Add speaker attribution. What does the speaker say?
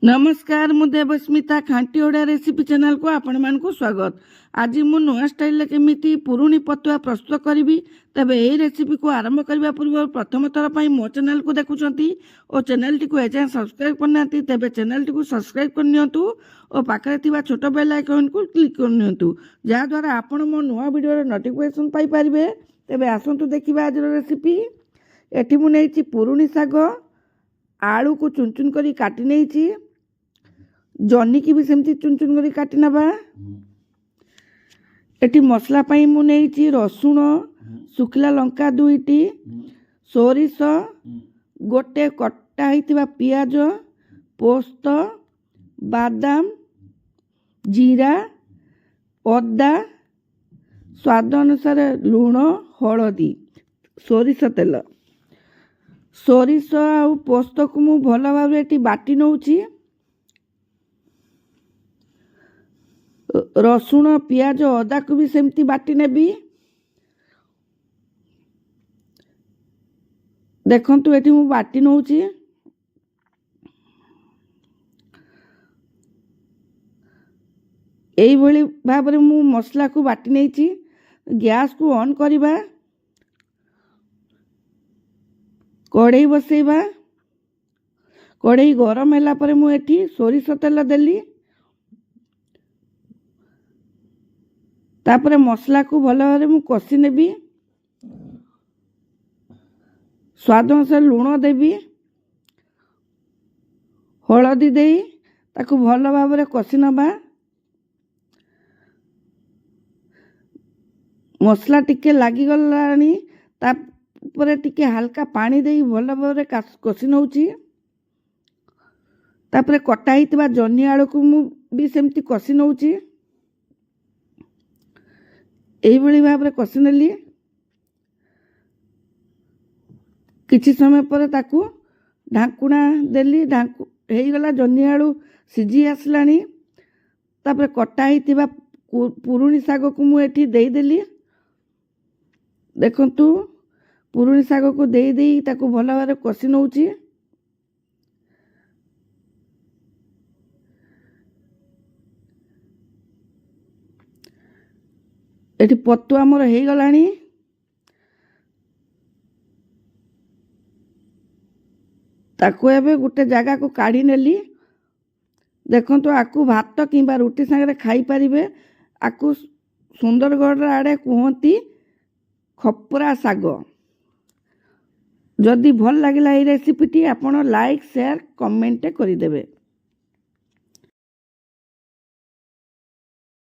Speaker 1: ନମସ୍କାର, ମୁଁ ଦେବସ୍ମିତା, ଖାଣ୍ଟି ଓଡ଼ିଆ ରେସିପି ଚ୍ୟାନେଲକୁ ଆପଣମାନଙ୍କୁ ସ୍ୱାଗତ। ଆଜି ମୁଁ ନୂଆ ଷ୍ଟାଇଲରେ କେମିତି ପୁରୁଣି ପତୁଆ ପ୍ରସ୍ତୁତ କରିବି। ତେବେ ଏହି ରେସିପିକୁ ଆରମ୍ଭ କରିବା ପୂର୍ବରୁ, ପ୍ରଥମ ଥର ପାଇଁ ମୋ ଚ୍ୟାନେଲକୁ ଦେଖୁଛନ୍ତି ଓ ଚ୍ୟାନେଲଟିକୁ ଏଯାଏଁ ସବସ୍କ୍ରାଇବ୍ କରିନାହାନ୍ତି, ତେବେ ଚ୍ୟାନେଲଟିକୁ ସବସ୍କ୍ରାଇବ୍ କରିନିଅନ୍ତୁ ଓ ପାଖରେ ଥିବା ଛୋଟ ବେଲ୍ ଆଇକନ୍କୁ କ୍ଲିକ୍ କରିନିଅନ୍ତୁ, ଯାହାଦ୍ୱାରା ଆପଣ ମୋ ନୂଆ ଭିଡ଼ିଓର ନୋଟିଫିକେସନ୍ ପାଇପାରିବେ। ତେବେ ଆସନ୍ତୁ ଦେଖିବା ଆଜିର ରେସିପି। ଏଠି ମୁଁ ନେଇଛି ପୁରୁଣି ଶାଗ, ଆଳୁକୁ ଚୁନ ଚୁନ କରି କାଟି ନେଇଛି, ଜହ୍ନିକି ବି ସେମିତି ଚୁନ ଚୁନ କରି କାଟି ନେବା। ଏଠି ମସଲା ପାଇଁ ମୁଁ ନେଇଛି ରସୁଣ, ଶୁଖିଲା ଲଙ୍କା ଦୁଇଟି, ସୋରିଷ, ଗୋଟେ କଟା ହେଇଥିବା ପିଆଜ, ପୋସ୍ତ, ବାଦାମ, ଜିରା, ଅଦା, ସ୍ୱାଦ ଅନୁସାରେ ଲୁଣ, ହଳଦୀ, ସୋରିଷ ତେଲ। ସୋରିଷ ଆଉ ପୋସ୍ତକୁ ମୁଁ ଭଲ ଭାବରେ ଏଠି ବାଟି ନେଉଛି। ରସୁଣ, ପିଆଜ, ଅଦାକୁ ବି ସେମିତି ବାଟି ନେବି। ଦେଖନ୍ତୁ, ଏଠି ମୁଁ ବାଟି ନେଉଛି। ଏଇଭଳି ଭାବରେ ମୁଁ ମସଲାକୁ ବାଟି ନେଇଛି। ଗ୍ୟାସ୍କୁ ଅନ୍ କରିବା, କଢ଼େଇ ବସେଇବା। କଢ଼େଇ ଗରମ ହେଲା ପରେ ମୁଁ ଏଠି ସୋରିଷ ତେଲ ଦେଲି। ତାପରେ ମସଲାକୁ ଭଲ ଭାବରେ ମୁଁ କଷି ନେବି। ସ୍ୱାଦ ଅନୁସାରେ ଲୁଣ ଦେବି। ହଳଦୀ ଦେଇ ତାକୁ ଭଲ ଭାବରେ କଷି ନେବା। ମସଲା ଟିକେ ଲାଗିଗଲାଣି, ତାପରେ ଟିକେ ହାଲକା ପାଣି ଦେଇ ଭଲ ଭାବରେ କଷି ନେଉଛି। ତାପରେ କଟା ହେଇଥିବା ଜହ୍ନି ଆଳୁକୁ ମୁଁ ବି ସେମିତି କଷି ନେଉଛି। ଏଇଭଳି ଭାବରେ କଷି ନେଲି। କିଛି ସମୟ ପରେ ତାକୁ ଢାଙ୍କୁଣା ଦେଲି। ଢାଙ୍କୁ ହେଇଗଲା, ଜହ୍ନି ଆଳୁ ସିଝି ଆସିଲାଣି। ତାପରେ କଟା ହେଇଥିବା ପୁରୁଣି ଶାଗକୁ ମୁଁ ଏଠି ଦେଇଦେଲି। ଦେଖନ୍ତୁ, ପୁରୁଣି ଶାଗକୁ ଦେଇ ଦେଇ ତାକୁ ଭଲ ଭାବରେ କଷି ନେଉଛି। ଏଠି ପତୁଆ ଆମର ହେଇଗଲାଣି। ତାକୁ ଏବେ ଗୋଟେ ଜାଗାକୁ କାଢ଼ି ନେଲି। ଦେଖନ୍ତୁ, ଆକୁ ଭାତ କିମ୍ବା ରୁଟି ସାଙ୍ଗରେ ଖାଇପାରିବେ। ଆକୁ ସୁନ୍ଦରଗଡ଼ ଆଡ଼େ କୁହନ୍ତି ଖପରା ଶାଗ। ଯଦି ଭଲ ଲାଗିଲା ଏଇ ରେସିପିଟି, ଆପଣ ଲାଇକ୍, ସେୟାର, କମେଣ୍ଟ କରିଦେବେ।